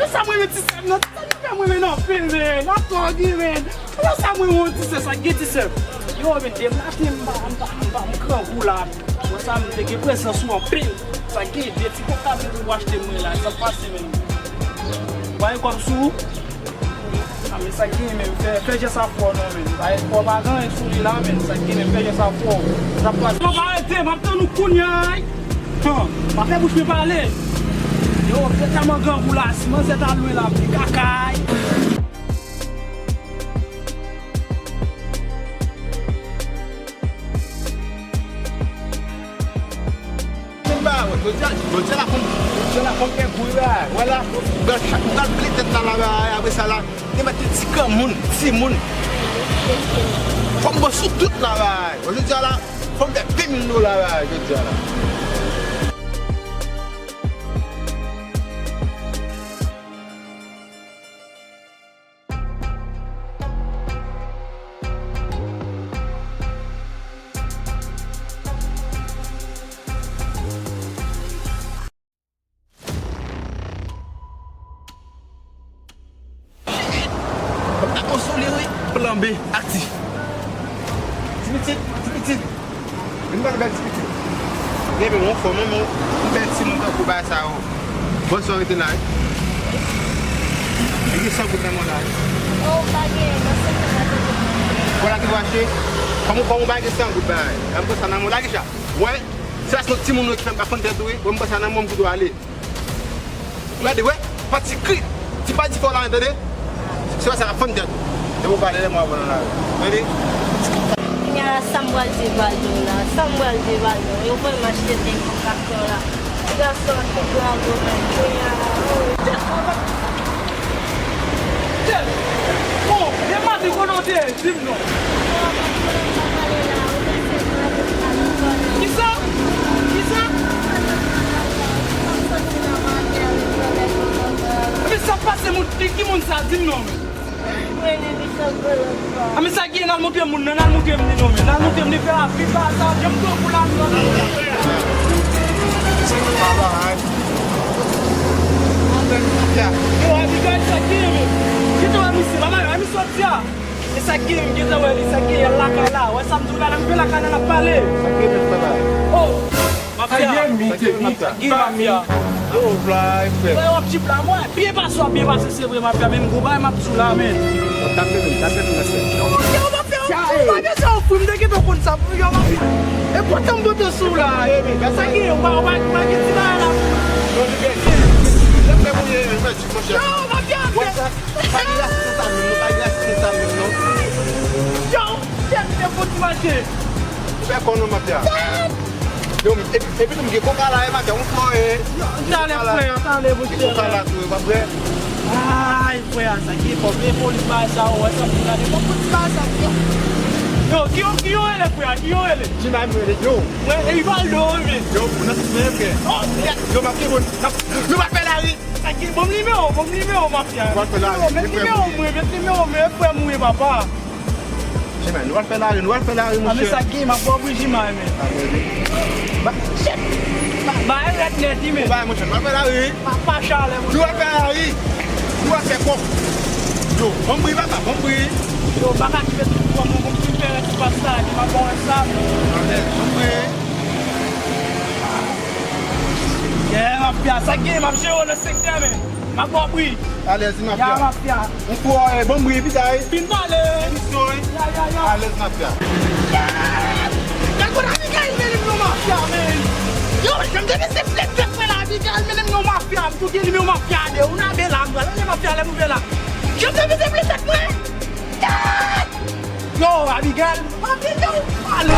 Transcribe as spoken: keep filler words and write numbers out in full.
Sa mwen renmen ti sè m nan, ti sè m nan fè mwen renmen anpil, men. Atò, gen, men. Wè sa mwen renmen ti sè, sa gen ti sè. Yo, men, depi maten, m pa, m pa, m pa, m grangou la. Wè sa, m te gen prezans ou anpil. Sa gen de ti kòb ta vin pou achte mwen la. Sa pase, men. Wè, kòb sou. A, men sa gen, men. Fè, fè jès afè w non, men. Wè, kòb pa gen anyen sou li la, men. Sa gen, men. Fè jès afè w. Sa pase. Yo, pa rete, m ap tann ou kounye a. Hon, pa fè bouch mwen pale. Yo, se tèlman grangou la, si manzè ta lwen la, pi kakay. Jodi a, jodi a la fòm, jodi a la fòm gen gou la, wè la, ou pral, ou pral ple tèt la, la, la, apre sa la, te mèt ti granmoun, timoun. Fòm bon sou tout la, la, jodi a la, fòm fè ven mil dola, la, jodi a la. Atò sou li wi, plan B, aktif. Ti pitit, ti pitit. Vin ba nou bèl ti pitit. Gen men yon fò, manman, yon bèl timoun tankou bagay sa yo. Bonswa, rete la wi. E gen san goud nan men w la wi. Oh, m pa gen, nan sèt an, m pa gen. Vwala ki pou achte. Kòm ou, kòm ou pa gen san goud, bay. An m pran sa nan men w la, Kisha. Wè, se paske yon timoun yo ki fè m pa fann tèt ou wi. Wè, m pran sa nan men w, m kite w ale. Gade, wè, pati kri. Ti pa di fò la, tande. Se pa sa k ap fann tèt. Depi w pale, lè mwen ap nan lari. Tande? Kounye a la, sa m pral di Valdo la? Sa m pral di Valdo? Yo voye m achte de kòk ak kò la. Ti gason an tou grangou menm. Kounye a la, oh. Bon, depi maten kote w te ye, di m non. Kisa? Kisa? Men sa pase moun, ki, ki moun sa? Di m non, men. A, men sa gen, n al montre moun nan, n al montre m li non, men. N al montre m li fè a, pi pa sa, janm pran pou la, non. Yo, Abigail, sa gen, men. Kite wè misye, mama, wè misye sòti a. E sa gen, m gentan wè li, sa gen, y al lakay la. Wè sa m di w la, nan rive lakay la, n ap pale. Sa gen, men, papa. Oh, mafya. Sa gen, mafya. Yo, vla, frè. Wè, w ap jip la, mwen, byen pase, w ap byen pase, se vre, mafya, men m gwo bagay, m ap di w la, men. Tape nou, tape nou, mesye. Yo, mafya, w ap fè, w pa bezwen ofri, m te gentan konn sa, yo, mafya. E pote m pote sou w la. Sa gen, w pa, w pa, w pa gen ti bagay la. Yo, mafya, Pa gen rèspè sa menm non, pa gen rèspè sa menm non. Yo, tèt te fouti mache. Fè kò non, mafya. Yo, epi, epi tou m gen koka la, e mafya, yon fò, e. Talè, frè, talè, monchè. Gen koka la tou, e, w ap wè. Ay, frè, sa ki fò, men polis bagay sa, wè, sa pou gade, fò polis bagay sa, frè. Yo, ki yo, ki yo rele, frè, ki yo rele? Jimmy, yo. Wè, e, Rivaldo, wi. Yo, pou nan sou men, frè. Oh, frè. Yo, m ap gen bon, n ap, nou va fè lari. Sa ki, ban m nimewo, ban m nimewo, mafya. Ban m nimewo, met nimewo mwen, met nimewo mwen, frè m ou ye, papa. Jimay, nou pral fè lari, nou pral fè lari, monchè. A, men sa ki, m ap ba w bri Jimay, men. A, men, men. Ba, shit! Ba, ba, e rèd nèt, wi, men. Ba, monchè, nou pral fè lari. Pa, pa chalè, monchè. Nou pral fè lari. Nou pral fè kòb. Yo, ban m bri, papa, ban m bri. Yo, baka ki fè tout kòb, mwen, mwen, ki fè rès pasta, ki pa bon sa. Ban m bri. Yeah, mafya, sa gen, m ap jere w nan sektè, men. M ap ba w bri. Alèz, mafya. Ya, mafya. Ou fò, eh, ban m bri, pita, eh. Fin pale. Emisyon, eh. Ya, ya, ya. Alèz, mafya. Yes! Gad kote Abigail mennen m non, mafya, men. Yo, jan m te vin se flèt tèt mwen la, Abigail mennen m non, mafya. M tou gen nimewo mafya de. Ou nan bela, m pral ale mafya lè m rive la. Jan m te vin se flèt tèt mwen. Yes! Yo, Abigail, mafya, yo, pale.